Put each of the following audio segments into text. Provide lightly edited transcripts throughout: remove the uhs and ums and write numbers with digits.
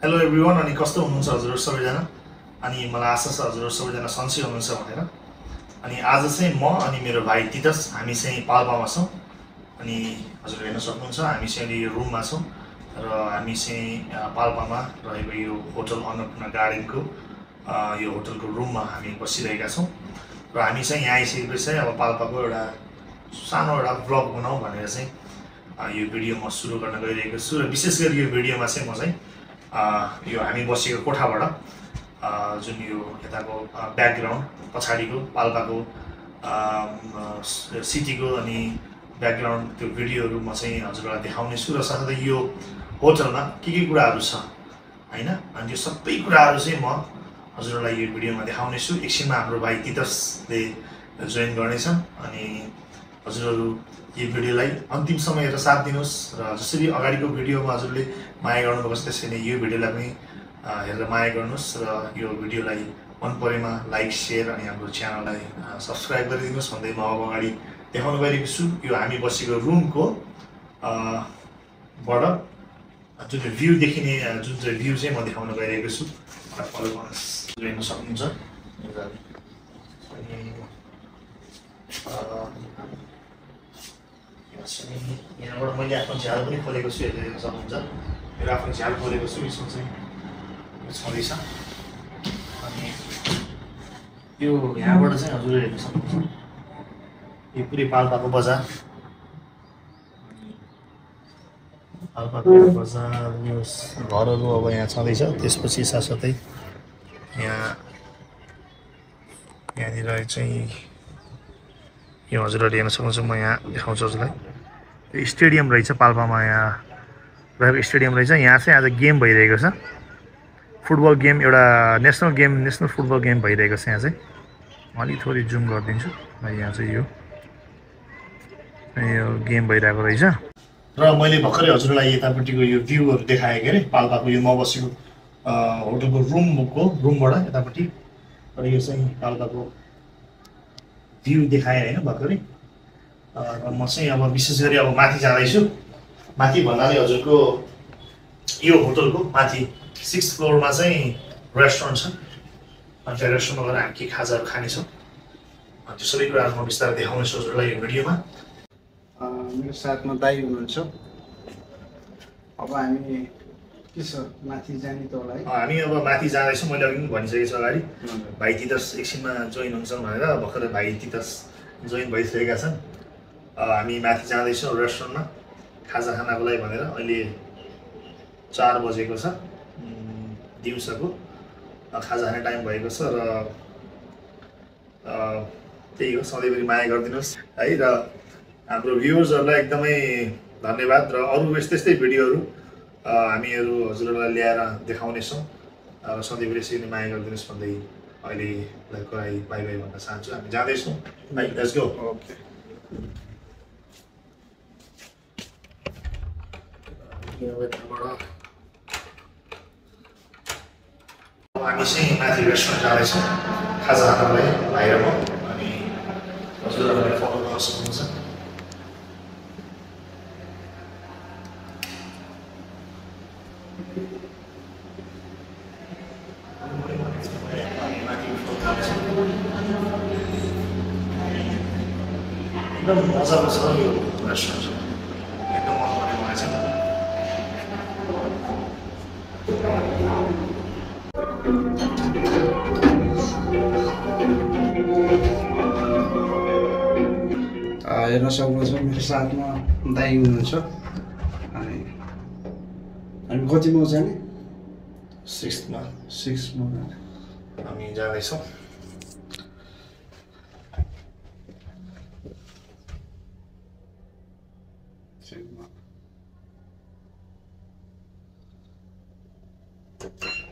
Hello everyone अनि कस्तो हुनुहुन्छ हजुरहरु सबैजना अनि मलाई आशा छ हजुरहरु सबैजना सन्चै हुनुहुन्छ भनेर अनि आज चाहिँ म अनि मेरो भाइ तितस हामी चाहिँ पाल्पामा छौं अनि हजुरहरु हेर्न सक्नुहुन्छ हामी चाहिँ यो रुममा छौं र हामी चाहिँ पाल्पामा रहेको यो होटल अन्नपूर्ण गार्डनको यो होटलको रुममा हामी बसिरहेका छौं र हामी चाहिँ यहाँ आइसकेपछि चाहिँ अब पाल्पाको एउटा सानो एउटा भ्लग बनाऊ भनेर चाहिँ यो भिडियो म सुरु गर्न गइरहेको छु र विशेष गरी यो भिडियोमा चाहिँ म चाहिँ यो हामी बसेको कोठाबाट जुन यो यताको ब्याकग्राउन्ड पछाडीको पाल्पाको सिटीको अनि ब्याकग्राउन्ड त्यो भिडियोहरु म चाहिँ हजुरलाई देखाउने छु र साथै यो होटलमा के कुराहरु छ हैन अनि त्यो सबै कुराहरु चाहिँ म हजुरलाई यो भिडियोमा देखाउने छु। एकछिनमा हाम्रो भाइ तितसले जोइन गर्नेछन् अनि हजुरहरु यो भिडियोलाई अन्तिमसम्म हेरेर साथ दिनुस् र जसरी अगाडिको भिडियोमा हजुरले माया गर्नुभएको छ त्यसरी नै यो भिडियोलाई पनि हेरेर माया गर्नुस् र यो भिडियोलाई मन परेमा लाइक शेयर अनि हाम्रो च्यानललाई सब्स्क्राइब गरिदिनुस् भन्दै म अब अगाडि देखाउन गइरहेको छु। यो हामी बसेको रुमको बाट जुन भ्यू देखिने जुन चाहिँ भ्यू चाहिँ म देखाउन गइरहेको छु फलो गर्नुस् हेर्न सक्नुहुन्छ। यहाँबाट मैले आफ्नो झ्याल पनि खोलेको छु हेर्न सक्नुहुन्छ। मेरो आफ्नो झ्याल खोलेको छु यसमा चाहिँ छँदैछ अनि यो यहाँबाट चाहिँ हजुरले हेर्न सक्नुहुन्छ यो पुरै पाल्पाको बजार पाल्पाको बजार यो घरहरू अब यहाँ छँदैछ। त्यसपछि साथसाथै यहाँनिर चाहिँ यो हजुरहरूले हेर्न सक्नुहुन्छ। म यहाँ देखाउँछु हजुरलाई स्टेडियम रहेछ पाल्पामा यहाँ रहेको स्टेडियम रहेछ। यहाँ चाहिँ आज गेम भइरहेको छ फुटबल गेम एउटा नेसनल फुटबल गेम भइरहेको छ। यहाँ चाहिँ अलि थोरै जुम गरिदिन्छु यहाँ चाहिँ यो गेम भइरहेको रहेछ र मैले भर्खरै हजुरलाई यतापट्टिको यो भ्यूहरु देखाएँ के अरे पाल्पाको यो म बसेको होटलको रुमबाट यतापट्टि र यो चाहिँ पाल्पाको भ्यू देखाएँ हैन भर्खरै र म चाहिँ अब विशेष गरी अब माथि जाँदैछु। माथि भन्नाले हजुरको यो होटलको माथि 6th फ्लोरमा चाहिँ रेस्टुरेन्ट छ अनि त्यो रेस्टुरेन्टमा गएर हामी के खाजाहरू खानेछौँ त्यो सबै कुराहरू म विस्तारै देखाउने छु हजुरलाई यो भिडियोमा। मेरो साथमा दाइ हुनुहुन्छ। अब हामी के छ माथि जाने त होला है। हामी अब माथि जाँदैछौँ। मैले अघि पनि भनिसकेको छु अगाडि भाइ तितस एकछिनमा जोइन हुन्छन् भनेर भर्खरै भाइ तितस जोइन भइसकेका छन्। हामी माथि जाँदैछौँ रेस्टुरेन्टमा खाजा खानको लागि भनेर। अहिले 4 बजेको छ दिउँसोको खाजा खाने टाइम भएको छ र त्यही हो सधैँभरि माया गरिदिनुहोस् है र हाम्रो भ्युअर्सहरूलाई एकदमै धन्यवाद र अरू यस्तै भिडियोहरू हामीहरू हजुरहरूलाई ल्याएर देखाउनेछौँ र सधैँभरि यसरी नै माया गरिदिनुहोस् भन्दै अहिलेलाई बाई बाई भन्न चाहन्छु। हामी जाँदैछौँ भाइ लेट्स गो। ओके हामी चाहिँ माथि रेस्टुरेन्ट जाँदैछौँ खाजा खानको लागि भाइ र म अनि हजुरहरूलाई फलो गर्न सक्नुहुन्छ। एकदम मजाको छ यो रेस्टुरेन्ट एकदम मन पर्ने मलाई चाहिँ। हेर्न सक्नुहुन्छ मेरो साथमा दाइ हुनुहुन्छ। अनि हामी कतिमा जाने 6मा हामी जाँदैछौँ।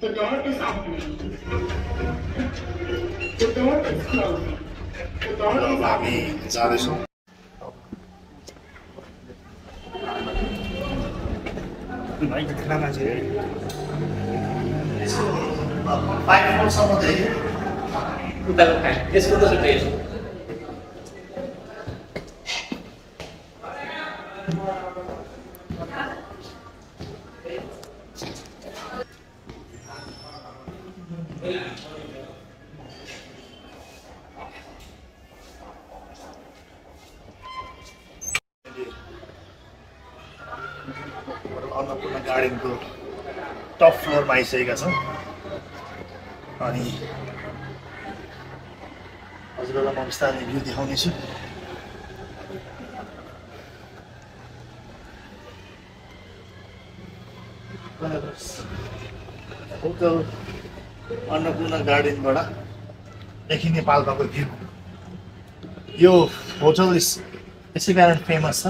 The door is opening. The door is closing. The door is हामी जाँदैछौँ। भाइको खाना चाहिँ 5 फ्लोरसम्म चाहिँ उताको खाए यसको त टेस्ट अन्नपूर्ण गार्डनको टप फ्लोरमा आइसकेका छौँ अनि हजुरहरूलाई म बिस्तारै भ्यू देखाउनेछु होटल अन्नपूर्ण गार्डनबाट देखिने पाल्पाको भ्यू यो होटल यसै कारण फेमस छ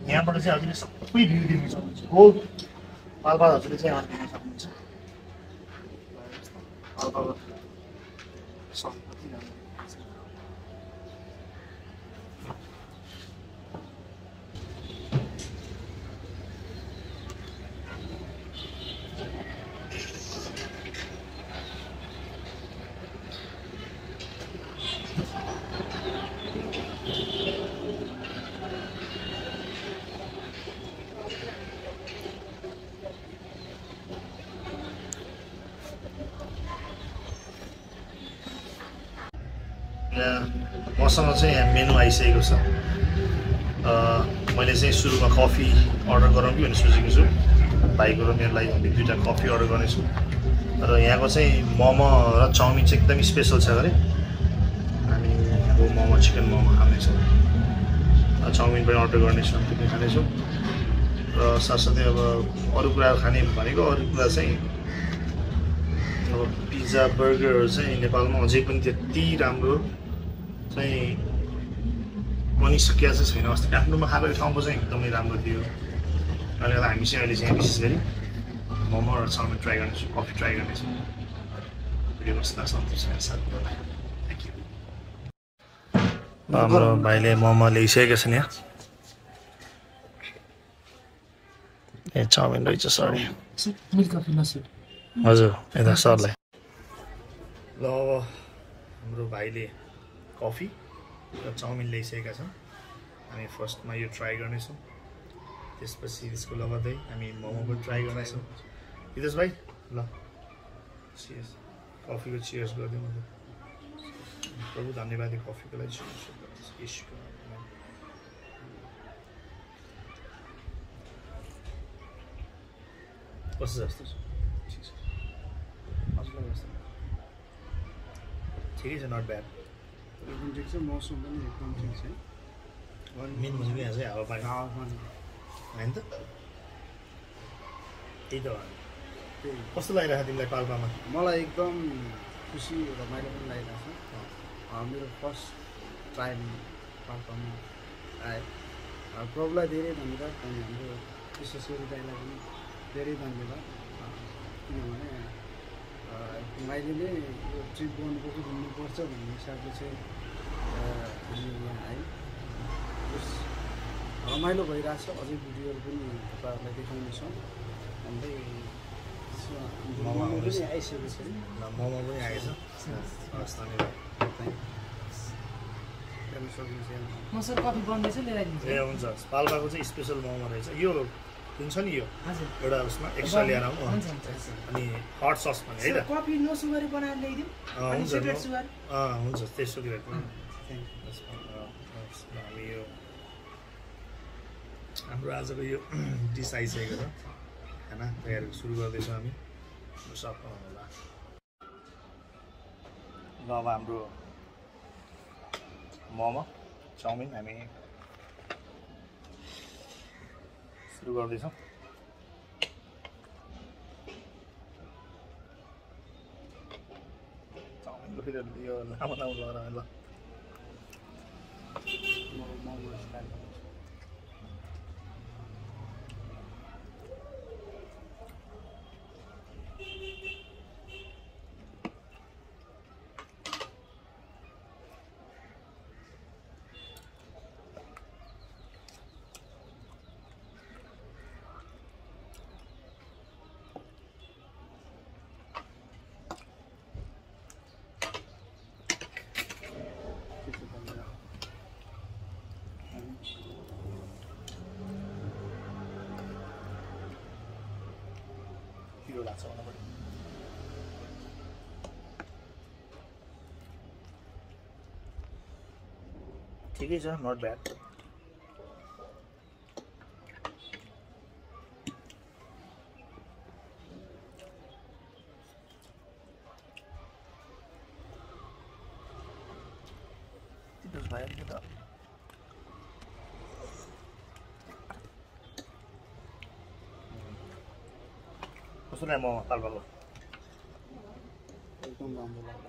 यहाँबाट चाहिँ हजुरले सबै भ्यू देख्न सक्नुहुन्छ होल पाल्पा हजुरले चाहिँ यहाँ देख्न सक्नुहुन्छ पाल्पाको मसँग चाहिँ यहाँ मेनु आइसकेको छ मैले चाहिँ सुरुमा कफी अर्डर गरौँ कि भनेर सोचेको छु भाइको र मेरो लागि हामीले 2टा कफी अर्डर गर्नेछु र यहाँको चाहिँ मोमो र चाउमिन चाहिँ एकदमै स्पेसल छ अरे हामी यहाँको मोमो चिकन मोमो खानेछौँ चाउमिन पनि अर्डर गर्नेछौँ त्यो पनि खानेछौँ र साथसाथै अब अरू कुराहरू खाने भनेको अरू कुरा चाहिँ अब पिज्जा बर्गरहरू चाहिँ नेपालमा अझै पनि त्यति राम्रो चाहिँ बनिसकेको चाहिँ छैन अस्ति काठमाडौँमा खाएको ठाउँको चाहिँ एकदमै राम्रो थियो अहिले हामी चाहिँ अहिले चाहिँ विशेष गरी मोमो र चाउमिन ट्राई गर्नेछौँ कफी ट्राई गर्नेछौँ भिडियो बस्दा सन्तोष साथीहरूलाई थ्याङ्क यू हाम्रो भाइले मोमो ल्याइसकेको छ नि यहाँ ए चाउमिन रहेछ सरी हजुर यता सरलाई ल अब हाम्रो भाइले कफी र चाउमिन ल्याइसकेका छौँ हामी फर्स्टमा यो ट्राई गर्नेछौँ त्यसपछि त्यसको लगत्तै हामी मोमो पनि ट्राई गर्नेछौँ हितेश भाइ ल चियर्स कफीको चियर्स गरिदिउँ न प्रभु धन्यवाद कफीको लागि कस्तो जस्तो छ ठिकै छ नट ब्याड एकदम ठिक छ मौसम पनि एकदम ठिक छ मेन भनेको यहाँ चाहिँ हावापानी होइन त त्यही त हो कस्तो लागिरहेको तिमीलाई पाल्पामा मलाई एकदम खुसी रमाइलो पनि लागिरहेको छ मेरो फर्स्ट टाइम पाल्पामा आयो प्रभुलाई धेरै धन्यवाद अनि हाम्रो विशेष गरी दाइलाई पनि धेरै धन्यवाद किनभने मैले नै यो ट्रिप गर्नुपर्छ घुम्नुपर्छ भन्ने हिसाबले चाहिँ हामी यहाँ आयौँ रमाइलो भइरहेछ अझै भिडियोहरू पनि तपाईँहरूलाई देखाउनेछौँ अन्त मोमो पनि आइसकेको छ मोमो पनि आएछ हस् धन्यवाद म सर कफी बन्दैछ लिएर आइदिन्छु ए हुन्छ पाल्पाको चाहिँ स्पेसल मोमो रहेछ यो हुन्छ नि यो एउटा उसमा एक्स्ट्रा लिएर आउनु अनि हट सस पनि है त कफी नो सुगरी बनाएर ल्याइदिउँ हुन्छ हुन्छ त्यस्तो हामी यो हाम्रो आजको यो डिस आइसकेको छ खाना तयारी सुरु गर्दैछौँ हामी सफा होला ल अब हाम्रो मोमो चाउमिन हामी सुरु गर्दैछौँ चाउमिनको फेरि यो लामो लामो लगाएर ल मोमो स्टाइल लाग्छ मलाई ठिकै छ नट ब्याड अलिकति कस्तो लाग्यो मोमो पाल्पाको एकदम राम्रो लाग्छ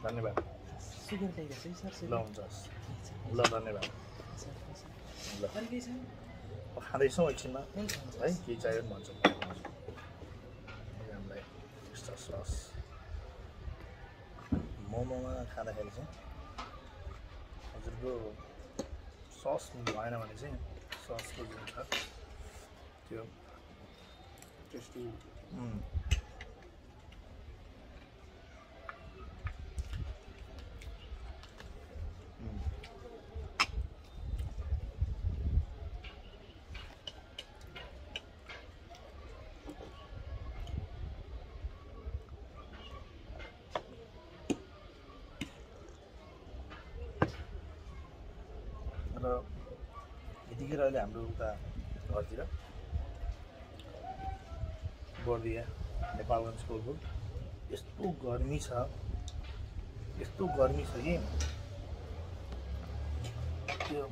धन्यवाद सुगर ल्याइएको छ सर ल हुन्छ ल धन्यवाद ल अलिकति छ खाँदैछौँ एकछिनमा है के चाहियो भने भन्छ हामीलाई एक्स्ट्रा सस मोमोमा खाँदाखेरि चाहिँ हजुरको सस भएन भने चाहिँ ससको जुन छ त्यो टेस्टी र यतिखेर अहिले हाम्रो उता घरतिर बर्दिया नेपालगञ्ज कोलपुर यस्तो गर्मी छ कि त्यो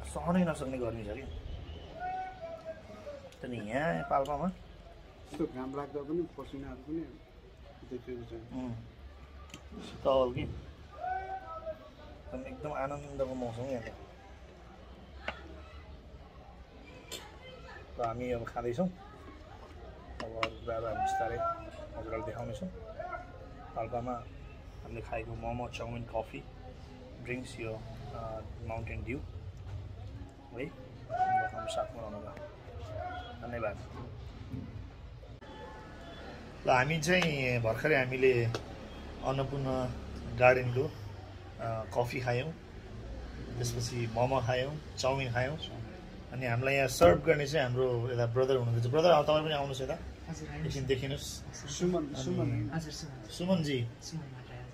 सहनै नसक्ने गर्मी छ कि अनि यहाँ पाल्पामा यस्तो घाम लाग्दा पनि पसिनाहरू पनि देखिएको छ शीतल कि एकदम आनन्दको मौसम यहाँ त र हामी अब खाँदैछौँ अब अरू कुराहरू हामी बिस्तारै हजुरलाई देखाउनेछौँ पाल्पामा हामीले खाएको मोमो चाउमिन कफी ड्रिङ्क्स यो माउन्टेन ड्यू है हाम्रो साथमा रहनुभयो धन्यवाद ल हामी चाहिँ भर्खरै हामीले अन्नपूर्ण गार्डनको कफी खायौँ त्यसपछि मोमो खायौँ चाउमिन खायौँ अनि हामीलाई यहाँ सर्भ गर्ने चाहिँ हाम्रो यता ब्रदर हुनुहुन्छ ब्रदर अब तपाईँ पनि आउनुहोस् यता एकछिन देखिनुहोस् सुमनजी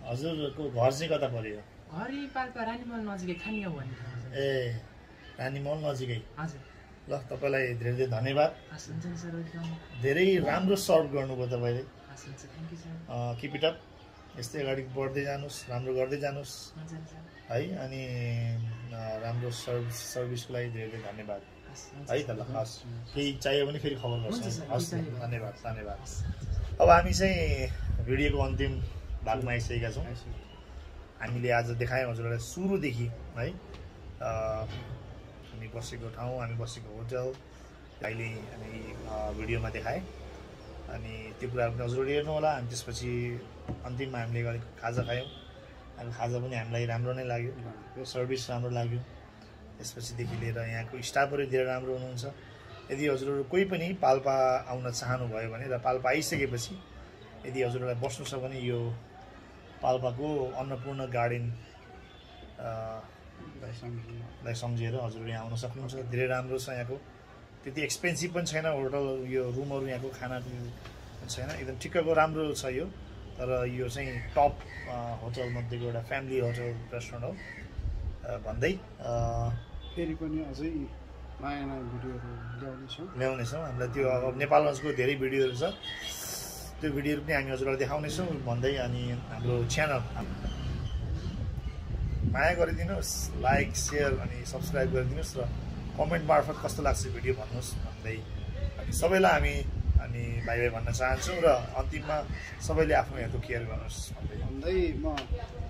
हजुरको घर चाहिँ कता पऱ्यो घर यही पाल्पा रानीमल नजिकै खानिगाउँ भन्ने ठाउँ छ ए रानीमल नजिकै हजुर ल तपाईँलाई धेरै धेरै धन्यवाद हस् हुन्छ नि सर वेलकम धेरै राम्रो सर्भ गर्नुभयो तपाईँले हस् हुन्छ thank you sir keep it up यस्तै अगाडि बढ्दै जानुहोस् राम्रो गर्दै जानुहोस् हुन्छ नि सर है अनि राम्रो सर्भिसको लागि धेरै धेरै धन्यवाद हस् हुन्छ है त ल हस् केही चाहियो भने फेरि खबर हुन्छ गर्छु सर, हस् केही चाहियो। धन्यवाद धन्यवाद अब हामी चाहिँ भिडियोको अन्तिम भागमा आइसकेका छौँ हामीले आज देखायौँ हजुरलाई सुरुदेखि है हामी बसेको ठाउँ हामी बसेको होटल अहिले हामी भिडियोमा देखाएँ अनि त्यो कुराहरू पनि हजुरले हेर्नु होला अनि त्यसपछि अन्तिममा हामीले अलिक खाजा खायौँ अनि खाजा पनि हामीलाई राम्रो नै लाग्यो सर्भिस राम्रो लाग्यो त्यसपछिदेखि लिएर यहाँको स्टाफहरू धेरै राम्रो हुनुहुन्छ यदि हजुरहरू कोही पनि पाल्पा आउन चाहनुभयो भने र पाल्पा आइसकेपछि यदि हजुरहरूलाई बस्नु छ भने यो पाल्पाको अन्नपूर्ण गार्डन लाई सम्झेर हजुरहरू यहाँ आउन सक्नुहुन्छ धेरै राम्रो छ यहाँको त्यति एक्सपेन्सिभ पनि छैन होटल यो रुमहरू यहाँको खाना पनि छैन एकदम ठिक्कको राम्रो छ यो तर यो चाहिँ टप होटलमध्येको एउटा फ्यामिली होटल रेस्टुरेन्ट हो भन्दै फेरि पनि अझै नयाँ नयाँ भिडियोहरू ल्याउनेछौँ हामीलाई त्यो अब नेपालगञ्जको धेरै भिडियोहरू छ त्यो भिडियोहरू पनि हामी हजुरलाई देखाउनेछौँ भन्दै अनि हाम्रो च्यानल माया गरिदिनुहोस् लाइक सेयर अनि सब्सक्राइब गरिदिनुहोस् र कमेन्ट मार्फत कस्तो लाग्छ भिडियो भन्नुहोस् भन्दै अनि सबैलाई हामी भाइ भाइ भन्न चाहन्छौँ र अन्तिममा सबैले आफ्नो हेल्थ केयर गर्नुहोस् भन्दै म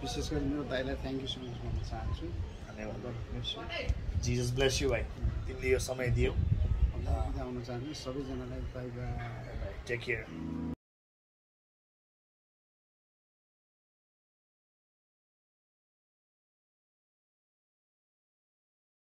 विशेष गरी मेरो दाइलाई थ्याङ्क यू सो मच भन्न चाहन्छु धन्यवाद जिजस ब्लेस यु भाइ तिमीले यो समय दियौ आउन चाहन्छु सबैजनालाई बाई बाई टेक केयर